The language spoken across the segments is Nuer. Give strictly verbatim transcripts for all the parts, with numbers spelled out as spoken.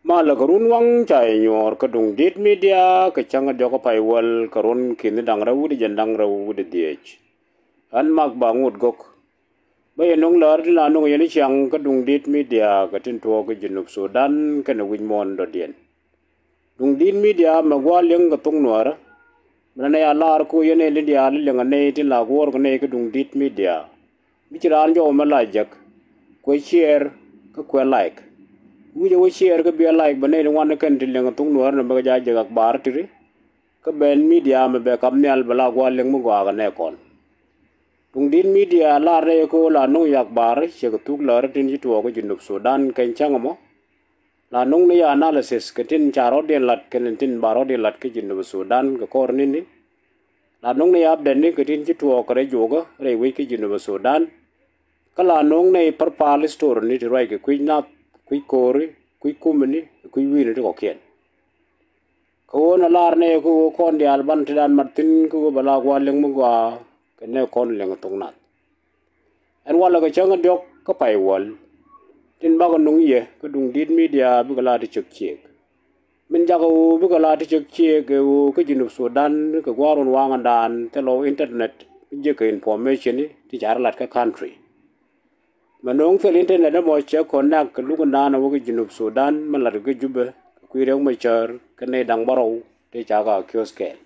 Malɛ kɛ run waŋ ca yɛ nyuɔɔr kä Duŋdi̱t Media kɛ cäŋ diɔ̱k kä pay wäl kɛ run ki̱ni da̱ŋ rɛw wi̱cdɛ jiɛn da̱ŋ rɛw wi̱cdɛ dhieec. Ɣän Mak Baŋut Gök. Bä yɛ nöŋ läär tin la nöŋ yɛn i̱ ciaŋ kä Duŋdi̱t Media kɛ tin tuɔɔk kä Junub Sudan kɛnɛ wi̱c muɔ̱ɔ̱n dɔ̱diɛn. Duŋdi̱t Media mɛ gua̱a̱ liɛŋ kɛ thok Nuäärä. Mɛ nɛ ya laar ko̱ yɛn ɛ li̱n diaal i̱ liɛŋ ɛ nɛy tin la guɔ̱ɔ̱r kɛ nɛy kä Duŋdi̱t Media. Mi ci raan jɔw mɛ la jek kuɛ share kä kuɛ like. Wi̱cɛ wä share kä biɛ like bɛ nɛy ti ŋuan kɛn ti liɛŋ thok Nuäärä nɛ bɛ kɛ ja jek akbar tiri. Kä Ben Media mɛ bɛ kap nhial bɛ la gua̱a̱ liɛŋ mi gɔaa kɛ nɛ kɔn. Duŋdi̱t Media lar rɛy kä la nuŋ yak bar cɛ kɛ thuk lär tin ci tuɔɔk kä Junub Sudan kɛn cäŋ mɔ. La nuŋ ni ya analysis kɛ tin ca rɔ̱diɛn lat kɛn tin ba rɔ̱diɛn lat kä Junub Sudan kɛ kɔr nini. La nuŋ ni ya update ni kɛ tin ci tuɔɔk kɛ rɛy juɔkä rɛy wec kä Junub Sudan. Kä la nuŋ ni pärpal story ni ti ruac kɛ kui̱ nath, kui̱ ko̱ri, kui̱ kumini, kui̱ wi̱i̱ni ti kɔ̱kiɛn. Kä ɣöö nɛ lar nɛ kä ɣöö kɔn diaal ban ti dan mat thi̱n kä ɣöö bɛ la gua̱a̱ liɛŋ mi gɔaa kɛ nɛ kɔn liɛŋ thok nath. Ɛn walɛ kɛ cäŋ diɔ̱k kä pay wäl. Tin bakɛ nuŋ yɛ kä Duŋdi̱t Media bikɛ la ti cök ciëëk. Min jakä ɣöö bikɛ la ti cök ciëëk ɛ ɣöö kä Junub Sudan kɛ gua̱a̱r wun waŋdan thilɛ ɣöö internet mi jiäkä information ti ca rɔ lat kä country. Mɛ no̱o̱ŋ thil internet ɛmɔ cɛ connect kɛ luk in da̱a̱n a wä kä Junub Sudan mɛ lat kɛ Jubɛ kɛ kui̱ Riek Machar kɛ nɛy da̱ŋ bärɔw tëë ca kɛ accuse kɛɛl.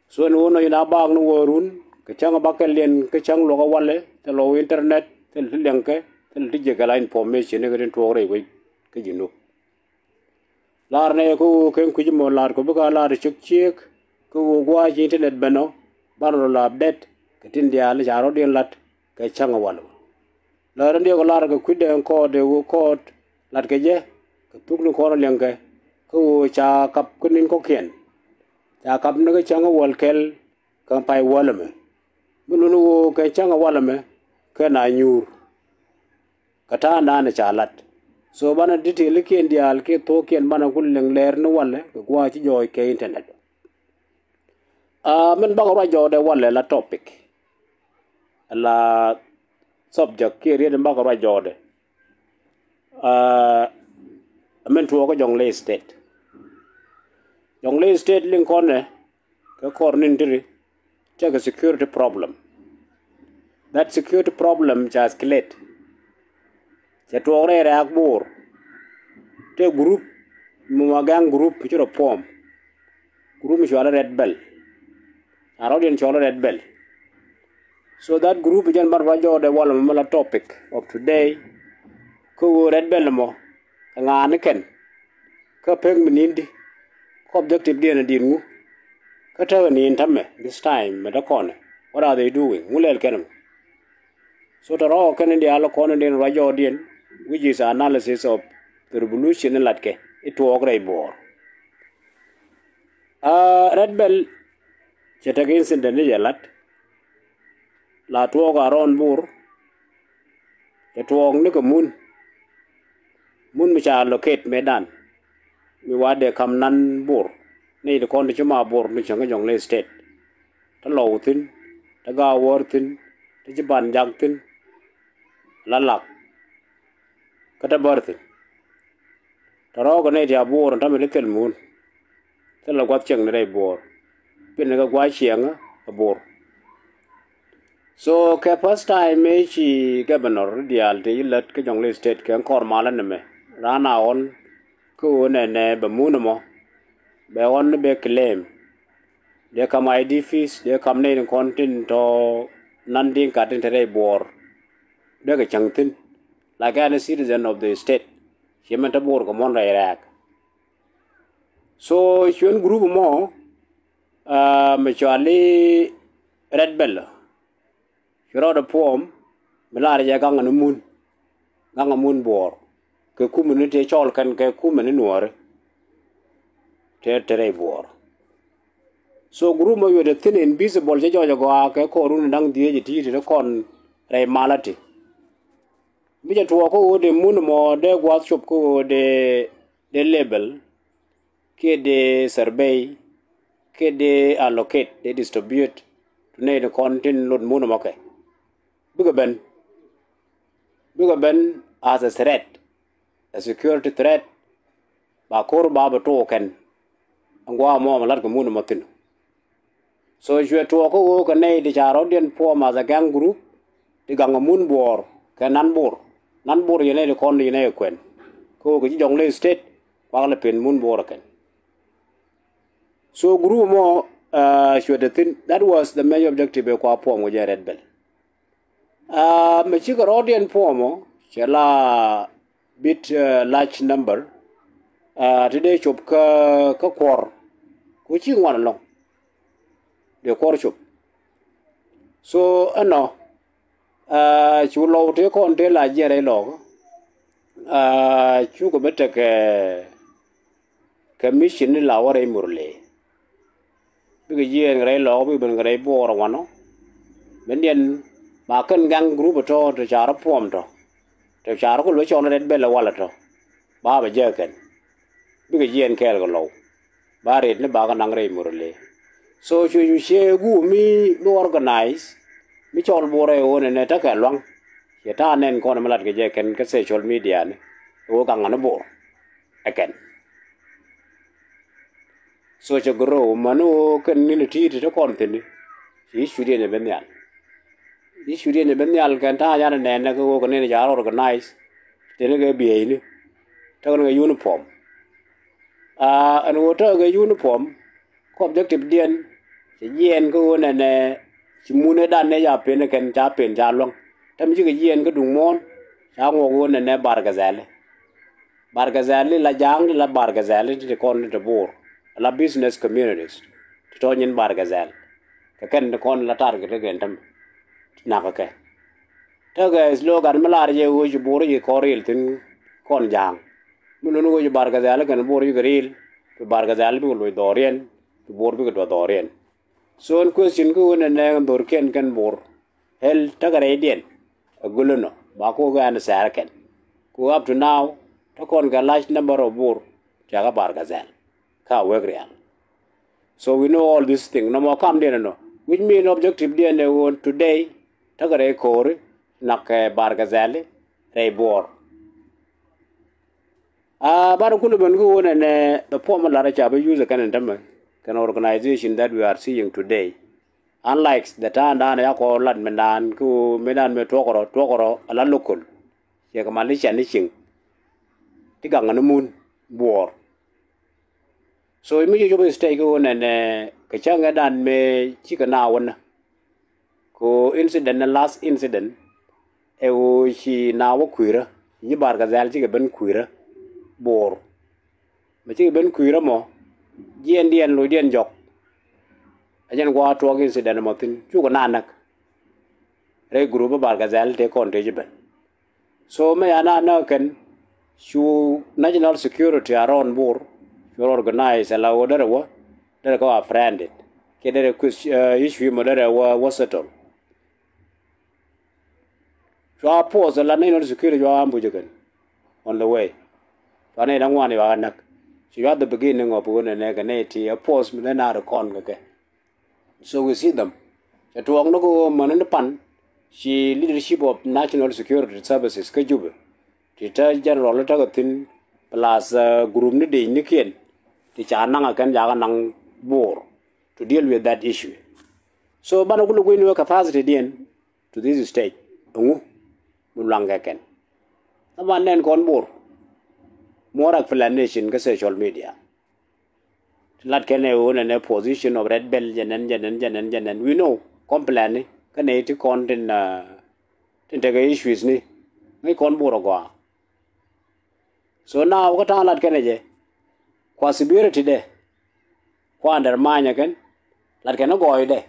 So ɛn ɣöö nɔc in a baak ni wäärun kɛ cäŋ a bakɛ liɛn kä cäŋ luɔk a walɛ thil ɣöö internet thil ti liɛŋkɛ thil ti jiɛkɛ la information ni kɛ tin tuɔɔk rɛy wec kä Junub. Lar nɛ kä ɣöö kɛn kui̱c mɔ lar kɔ bikɛ lar cök ciëëk kä ɣöö gua̱a̱c internet ben ɔ banɛ rɔ la update kɛ tin diaal ca rɔ̱diɛn lat kɛ cäŋ ɛ wal. Lar in diɛk lar kɛ kui̱dɛ ɛn kɔɔt ɛ ɣöö kɔɔt lat kɛ jɛ kɛ thuk ni kɔn liɛŋkɛ kä ɣöö ca kap kä ni̱n kɔ̱kiɛn. Ca kap ni kä cäŋ ɛ wäl kɛl kɛ pay wäl ɛmɛ. Mi luni ɣöö kɛ cäŋ ɛ wal ɛmɛ kɛ na nyuur. Kɛ ta̱a̱ naan ca lat. So banɛ detail kiɛn diaal kiɛ thuɔ̱ɔ̱kiɛn banɛ ku liŋ lɛɛr ni walɛ kɛ gua̱a̱ ci jɔɔc kɛ internet. Aa, min bakɛ ruac jɔɔdɛ walɛ la topic, la subject kiɛ riet in bakɛ ruac jɔɔdɛ. Aa, min tuɔɔkä Jonglei State. Jonglei State liŋ kɔnɛ kɛ kɔr nin tiri tekɛ security problem. That security problem ca escalate. Cɛ tuɔɔk rɛy rɛ̈ɛ̈k Bor. Te group mi ma gang group ci rɔ form. Group mi cɔal Red Belt. A rɔ̱diɛn cɔal Red Belt. So that group jɛn ban ruac jɔɔdɛ walɛ mɔ la topic of today. Kä ɣöö Red Belt mɔ kɛ ŋa̱a̱n ni kɛn. Kä pek mi ni̱n di. Kä objective diɛn a di̱t ŋu. Kä tekɛ ni̱n tämɛ this time mɛ te kɔnɛ. What are they doing? Ŋu lɛl kɛn mɛ. So tɔ̱ rɔ̱ kɛn in diaal kɔn in diɛn ruac jɔɔdiɛn, which is analysis of the revolution in latkɛ i̱ tuɔɔk rɛy Bor. Aa, Red Belt cɛ tekɛ incident ni jɛ lat. La tuɔɔk around Bor. Cɛ tuɔɔk ni kɛ mun. Mun mi ca locate mëëdan. Mi wa dee kam nan Bor. Ni ti kɔn ti ci ma Bor ni cäŋ kä Jonglei State. Te Lɔw thi̱n, te Gaawäär thi̱n, te ci Banjak thi̱n, la lak. Kä te Bär thi̱n. Te rɔɔkɛ nɛy ti a Bor, te mi te thil mun. Thil a gua̱th cieŋ ni rɛy Bor. Pin ni kɛ gua̱a̱c cieŋä a Bor. So kɛ first time mëë ci governor diaal ti lät kä Jonglei State kɛ kɔr malä ni mɛ. Raan a ɣɔn kä ɣöö nɛnɛ bɛ mun ɛmɔ. Bɛ ɣɔn ni bɛ claim. Dee kam I D Ps, dee kam nɛy ni kɔn tin tɔ nan Dinka tin te rɛy Bor. Dee kɛ cäŋ thi̱n. Like any citizen of the state. Ci mɛn te Bor kɛ muɔ̱n rɛy rɛɛk. So cuɛn group mɔ, aa, mi cɔali Red Belt. Ci rɔɔdɛ puɔm mi lar jɛ gaŋ ni mun. Gaŋ ni mun Bor. Kɛ kumɛ ni tëë cɔl kɛn kɛ kumɛ ni Nuɔɔri. Tëë te rɛy Bor. So group mɔ yuɔt ɛ thi̱n invisible cɛ jɔɔc ɛ gɔaa kɛ kɔɔrun da̱ŋ dhieec ɛ ti̱i̱ ti kɔn rɛy malä ti. Mi cɛ tuɔɔk kä ɣöö dee mun mɔ dee gua̱a̱th cop kä ɣöö dee, dee label kiɛ dee survey kiɛ dee allocate, dee distribute to nɛy ni kɔn tin lot mun mɔ kɛ. Bikɛ ben, bikɛ ben as a threat, a security threat Ba ko̱r ba bɛ tuɔɔk kɛn. Ɛn gua̱a̱ mɔ mɛ lat kɛ mun ɛmɔ thi̱n. So cuɛ tuɔɔk kä ɣöö kɛ nɛy ti ca rɔ̱diɛn puɔm as a gang group ti gaŋ ɛ mun buɔɔr kɛ nan bor. Nan bor yɛn nɛy ti kɔn ti yɛn nɛy ɛ kuɛn. Kä ɣöö kɛ ci Jɔŋlei state kuak lɛ pen mun buɔɔr ɛ kɛn. So group mɔ cuɛ te thi̱n. That was the major objective ɛ kua puɔm kɛ jɛ Red Belt. Mɛ cikɛ rɔɔdiɛn puɔmɔ cɛ la bit large number. Ti dee cop kä kuɔr ku ci ŋuan ɛlɔŋ. Dee kuɔr cop. So ɛnɔ cu lɔw tëë kɔn tëë la jiɛn rɛy lɔɔk. Cukɛ mi tekɛ kɛ mission ni la wä rɛy Murle. Bikɛ jiɛɛn kɛ rɛy lɔɔk bikɛ ben kɛ rɛy buɔɔr wanɔ. Min diɛn ba kɛn gaŋ group tɔ tɔ carɔ puɔm tɔ tɔ carɔ kɛ luɛ cɔn Red Belt walɛ tɔ. Ba bɛ jɛ kɛn bikɛ jiɛɛn kɛɛl kɛ lɔw. Ba ret ni ba kɛ naŋ rɛy Murle. So cuɛ cu ciɛ guum mi mi organize mi cɔl buɔɔr rɛy ɣöö nɛnɛ tekɛ luaŋ. Ciɛ ta̱a̱ nɛn kɔn mi lat kɛ jɛ kɛn kä social media ni ɣöö gaŋ ni buɔɔr ɛ kɛn. So cɛ grow mani ɣöö kɛn ni ni ti̱i̱ ti ti kɔn thi̱n ni. Ci issue diɛn ɛ ben nhial. Issue diɛn ɛ ben nhial kɛn ta̱a̱ yan nɛn nɛ kɛ ɣöö kɛ nɛn ca rɔ organize. Teni kɛ bieyni tekɛ ni kɛ uniform. Ɛn ɣöö tekɛ kɛ uniform kɛ objective diɛn cɛ jiɛɛn kä ɣöö nɛnɛ ci mun ëëdan nɛ ca pen ɛ kɛn ca pen ca luäŋ. Tɛm cikɛ jiɛɛn kä duŋ muɔ̱ɔ̱n ca ŋuɔk ɣöö nɛnɛ Bargazali. Bargazali la ja̱a̱ŋ ti la Bargazali ti ti kɔn ti ti buur la business communities ti tɔ̱ nyin Bargazali. Kɛ kɛn ti kɔn la target ti kɛn tämɛ ti nakä kɛ. Tekɛ slogan mi lar jɛ ɣöö ci buur ci kɔn ril thi̱n kɔn ja̱a̱ŋ. Mi luni ɣöö ci Bargazali kɛn buur cikɛ ril. Pi Bargazali bikɛ loc dhɔriɛn pi buur bikɛ duɔth dhɔriɛn. So ɛn question kä ɣöö nɛnɛ dhorkiɛn kɛn buur. Hel tekɛ rɛydiɛn ɛ gulä nɔ ba kok kɛ an sɛɛr kɛn. Ku up to now te kɔn kɛ large number of buur tiakä Bargazal kä a wek rial. So we know all this thing nɔmɔ kamdiɛn ɛnɔ, which mean objective diɛn ɛ ɣöö today tekɛ rɛy ko̱ri nak kɛ Bargazali rɛy buɔɔr. A banɛ kulɛ ben kä ɣöö nɛnɛ the form lar ca bi use kɛn in tämɛ kɛn organization that we are seeing today. Unlike the time dan ya kɔ lat min dan kä ɣöö min dan mi tuɔkɔrɔ tuɔkɔrɔ a la local. Cɛ kɛ mal ni cɛn ni cieŋ ti gaŋ ni mun buɔɔr. So mi ci cop stage kä ɣöö nɛnɛ kɛ cäŋ ɛ dan mi cikɛ na wänä. Kɛ ɣöö incident ni last incident ɛ ɣöö ci na wä kui̱rä ci Bargazal cikɛ ben kui̱rä buɔɔr. Mɛ cikɛ ben kui̱rä mɔ jiɛn diɛn loc diɛn jɔk. A jɛn gua̱a̱ tuɔɔk incident mɔ thi̱n cukɛ na näk. Rɛy group Bargazal tëë kɔn tëë ci ben. So mɛ ya na näk kɛn cu national security around buur cu organize ala wä derɛ wä derɛ kɛ wä friended kɛ derɛ kui̱ issue mɔ derɛ wä wä settle. Cua force la national security cua ambush kɛn on the way. Cua nɛy da̱ŋ wan cua näk. Ci cua the beginning of ɣöö nɛnɛ kɛ nɛy ti a force mi nɛ na ri kɔn kɛ kɛ. So we see them. Cɛ tuɔɔk ni kä ɣöö mäni ni pan ci leadership of national security services kä Jubɛ ti te general ni tekɛ thi̱n plus group ni dec nikiɛn ti ca naŋ a kɛn ca kɛ naŋ buur to deal with that issue. So banɛ kulɛ gui̱n wee capacity diɛn to this stage ɛŋu mi luaŋ kɛ kɛn. Thaban nɛn kɔn buur more explanation kä social media. Ti lat kɛn ɛ ɣöö nɛnɛ position of Red Belt jɛ nɛn jɛ nɛn jɛ nɛn jɛ nɛn we know complain ni kä nɛy ti kɔn tin tin tekɛ issues ni ŋäc kɔn buur ɛ gɔaa. So now kä ta̱a̱ lat kɛn ɛ jɛ kua severity dɛ kua undermine kɛn lat kɛn ɛ gɔɔydɛ.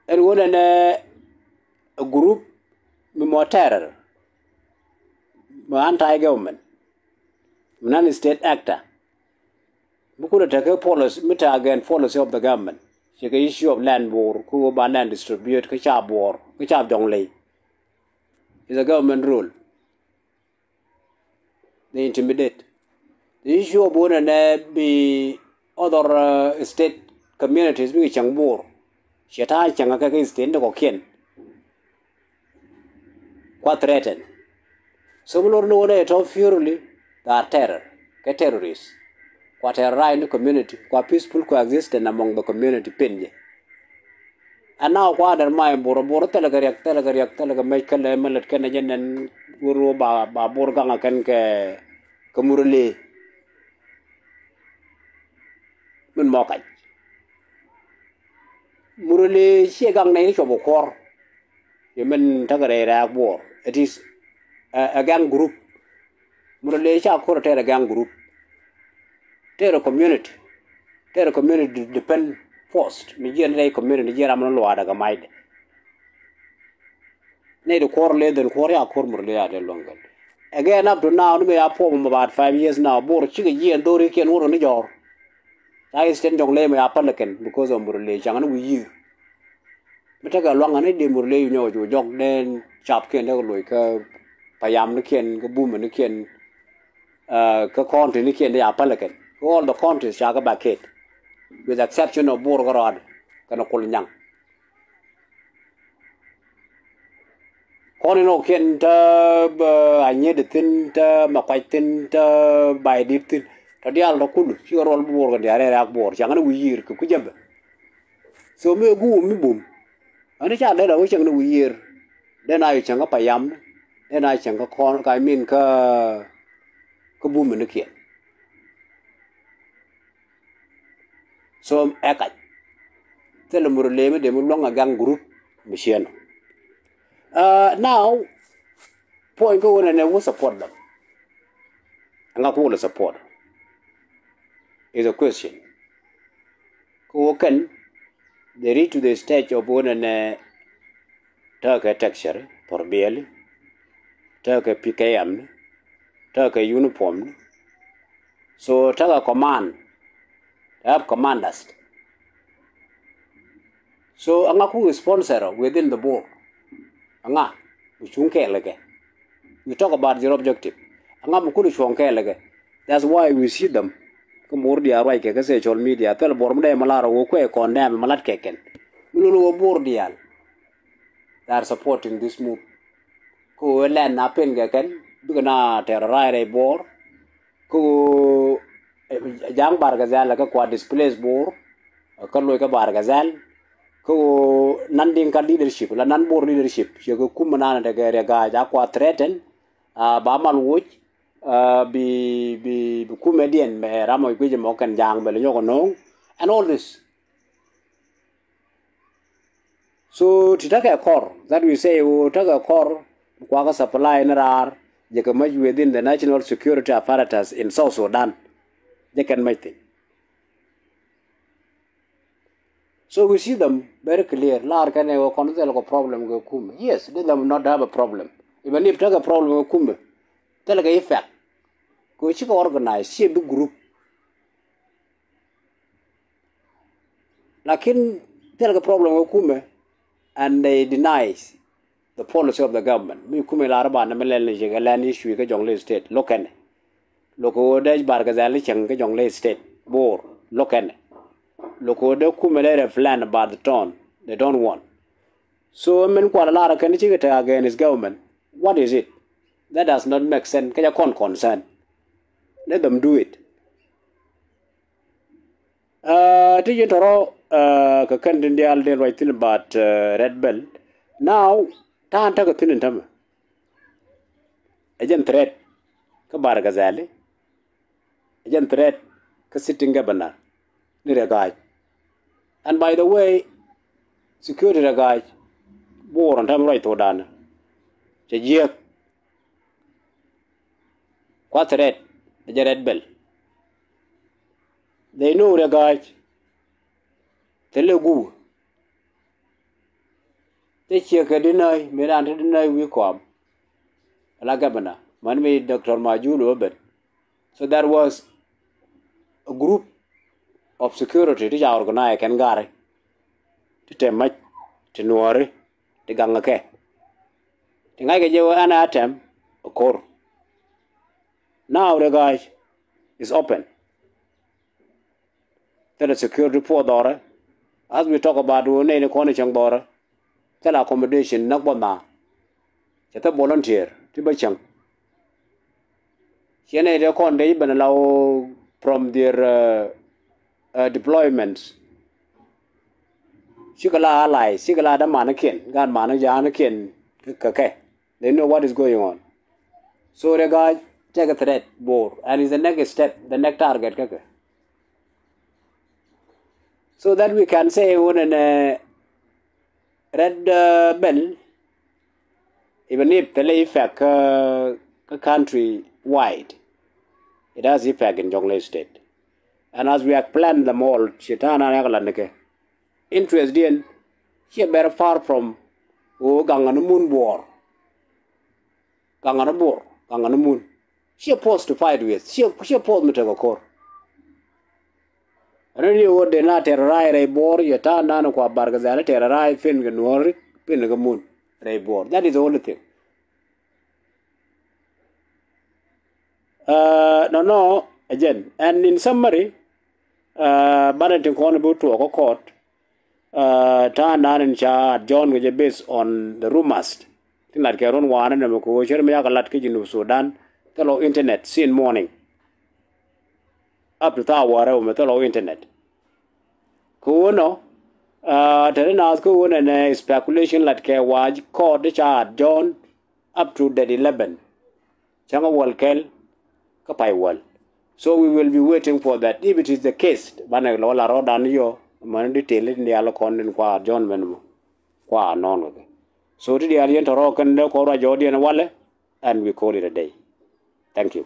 Ɛn ɣöö nɛnɛ a group mi mɔ terror mi anti government mi non state actor. Mi kulɛ tekɛ policy mi te against policy of the government. Cikɛ issue of land buur kä ɣöö ba land distribute kä ca buur kä ca jɔŋ ley. Is a government rule. They intimidate. The issue of ɣöö nɛnɛ bi other state communities bikɛ cäŋ buur. Ciɛ ta̱a̱ cäŋ kɛ kä state ni kɔ̱kiɛn. Kua threaten. So mi lor ni wä nɛ tɔ purely, they are terror, kɛ terrorist. Kua terrorize ni community, kua peaceful coexistence among the community pin jɛ. Ɛn na kua dɛr ma in Bor, Bor thilɛ kɛ riɛk, thilɛ kɛ riɛk, thilɛ kɛ mec kɛ lɛ mɛ lät kɛn jɛ nɛn wur wä ba, ba Bor gaŋ a kɛn kɛ, kɛ Murle. Min mɔ kac. Murle ciɛ gaŋ nɛy ni cuɔp ɛ kuɔr. Yɛ min tekɛ rɛy rɛ̈ɛ̈k Bor. It is a, a gang group. Murle ca ko̱r tɛr a gang group. Tɛr a community. Tɛr a community depend force. Mi jiɛn rɛy community jiɛn ram ni luaadɛ kɛ macdɛ. Nɛy ti kuɔr lɛ dhen kuɔr ya ko̱r Murle ya dee luäŋ kɛn. Again, up to now, ni mi ya puɔm about five years now, Bor cikɛ jiɛn dhorikiɛn wurɛ ni jɔr. Ca Eastern Jonglei mi ya päl kɛn because of Murle caŋ ni wi̱i̱ yi̱i̱r. Mi tekɛ luaŋ ani dee Murle yu nyɔk ju jɔk den capkiɛn dee loc kä payamnikiɛn kä buminikiɛn, uh, kä countynikiɛn dee ya päl kɛn. Kä all the counties ca kä vacate with exception of Bor kä rɔɔd kɛn kul nyaŋ. Kɔn in ɔ kiɛn tä, bä, Anyet thi̱n, tä Makuac thi̱n, tä Baidit thi̱n. Tɔ diaal tɔ kulu cikɛ ruɔl bi Bor kɛ diaal rɛɛr ak Bor caŋ ni wi̱i̱ yiër kɛ kui̱ jäbɛ. So mi ɛ guum mi bum. Ani ca dee la wä cäŋ ni wi̱i̱ yiër. Dee na yɛ cäŋ kä payam ni. Dee na cäŋ kä kɔn ka I mean kä, kä bum ni kiɛn. So ɛ kac. Thilɛ Murle mi dee mi luäŋ a gang group mi ciɛ nɔ. Uh, now, point kä wunɛ nɛ who support them. Ɛŋa ku wulɛ support is a question. Kä wä kɛn they reach to the stage of wunɛ nɛ tekɛ texture, thor biɛli, tekɛ P K M ni, tekɛ uniform ni. So tekɛ command, they have commanders. So ɛŋa ku sponsor within the Bor? Ɛŋa mi cuŋ kɛɛl kɛ? We talk about their objective. Ɛŋa mi kuni cuɔ̱ŋ kɛɛl kɛ? That's why we see them. Kä Bor diaal ruac kɛ kä social media. Thil Bor mi dee mi lar wä kuɛ condemn mi lat kɛ kɛn. Mi lul wä Bor diaal. They are supporting this move. Kä wä lɛn na pen kɛ kɛn bikɛ na terrorize rɛy Bor. Kä ɣöö, eh, ja̱a̱ŋ Bargazal kä kua displace Bor, kä loc kä Bargazal. Kä ɣöö nan Dinka leadership la nan Bor leadership ciɛ kɛ kum nan tekɛ Riek Gai a kua threaten, ah, ba mal woc, ah, bi, bi, bi kumɛ diɛn mɛ ram mɔ guic mɔ kɛn ja̱a̱ŋ bɛ lɛ nyɔk ɛ no̱o̱ŋ. And all this. So ti tekɛ kɔr that we say, oh, tekɛ kɔr kuakä supply ni raar jɛ kɛ mäc within the national security apparatus in South Sudan. Jɛ kɛn mäc thin. So we see them very clear. Lar kɛn ɛ wä kɔn thil kɔ problem kɛ kumɛ. Yes, they them not have a problem. Even if tekɛ problem kɛ kumɛ, thil kɛ effect. Kɛ cikɛ organize, ciɛ bi group. Lakin thil kɛ problem kɛ kumɛ, and they denies the policy of the government. Mi kumɛ lar ba nɛ mi lɛl ni cikɛ land issue kä Jonglei State, lo̱k kɛnɛ. Lo̱k kɛ wä dee Bargazal ni cäŋ kä Jonglei State, Bor, lo̱k kɛnɛ. Lo̱k kɛ wä dee kumɛ lɛ plan about the town, they don't want. So min kual lar kɛn cikɛ te against government. What is it? That does not make sense. Kä jɛ kɔn concern. Let them do it. Ah, ti ji̱n tɔrɔ, ah, kɛ kɛn tin diaal den ruac thin about, ah, Red Belt. Now, ta̱a̱n tekɛ thin in tämɛ. Ɛ jɛn threat kä Bargazal. Ɛ jɛn threat kä sitting governor ni Riek Gai. And by the way, security Riek Gai, Bor in tämɛ ruac thokdan. Cɛ jiäk. Kua threat ɛ jɛ Red Belt. They know Riek Gai. Thilɛ gup. Thilɛ ciɛ kɛ dinai, mi raan ti dinai wi̱i̱ kɔam. Ala governor, man mi Doctor Majulu ɛ ben. So that was a group of security ti ca organize kɛn gari. Ti te mac, ti nuɔri, ti gaŋ kɛ. Ti ŋa̱ckɛ jɛ wä ɛn a tɛm a ko̱r. Now Riek Gai is open. Thilɛ security puɔ dhɔrɛ. As we talk about wä nɛy ni kɔn i̱ cäŋ dhɔrɛ. Thilɛ accommodation näk bä na. Cɛ thil volunteer ti bä cäŋ. Ciɛ nɛy tëë kɔn dee ji̱ ben la wä from their uh, uh, deployments. Cikɛ la allies, cikɛ la dämanikiɛn, gaat manikiɛn kɛ kɛ. They know what is going on. So they got take a threat Bor, and is the next step, the next target kä kɛ. So that we can say wun ɛn ɛ Red uh, Belt, even if thilɛ effect kä kä country wide, it has effect in Jonglei State. And as we have planned them all, ciɛ ta̱a̱ nan yak la̱t nikɛ. Interest diɛn ciɛ very far from ɣöö gaŋ ni mun Bor. Gaŋ ni Bor, gaŋ ni mun. Ciɛ force to fight with, ciɛ ciɛ force mi tekɛ ko̱r. Ren yɛ ɣöö dee na terrorize rɛy Bor, yɛ ta̱a̱ nan kua Bargazal terrorize pin kɛ Nuɔ̱ɔ̱ri, pin kɛ mun rɛy Bor. That is the only thing. Uh, nɔnɔ, again, and in summary, uh, banɛ tin kɔn bi tuɔɔk kä court, uh, ta̱a̱ nan in ca John kɛ jɛ based on the rumors. Tin lat kɛ run wanɛ nɛ mɛ kɛ ɣöö cär mi yakɛ lat kä Junub Sudan thilɛ internet since morning up to thawa rɛw mɛ thilɛ internet. Kɛ ɣöö nɔ, uh, te ri naath kä ɣöö nɛ nɛ speculation lat kɛ wa court ca John up to date eleven. Cäŋ a wäl kɛl kä pay wäl. So we will be waiting for that. If it is the case, banɛ lɔ la rɔɔdan yɔ, mani detail in dial kɔn in kua John mɛn mɔ kua nɔn kɛ. So ti dial yɛn tɔrɔ kɛn dee kɔr a jɔɔdiɛn walɛ, and we call it a day. Thank you.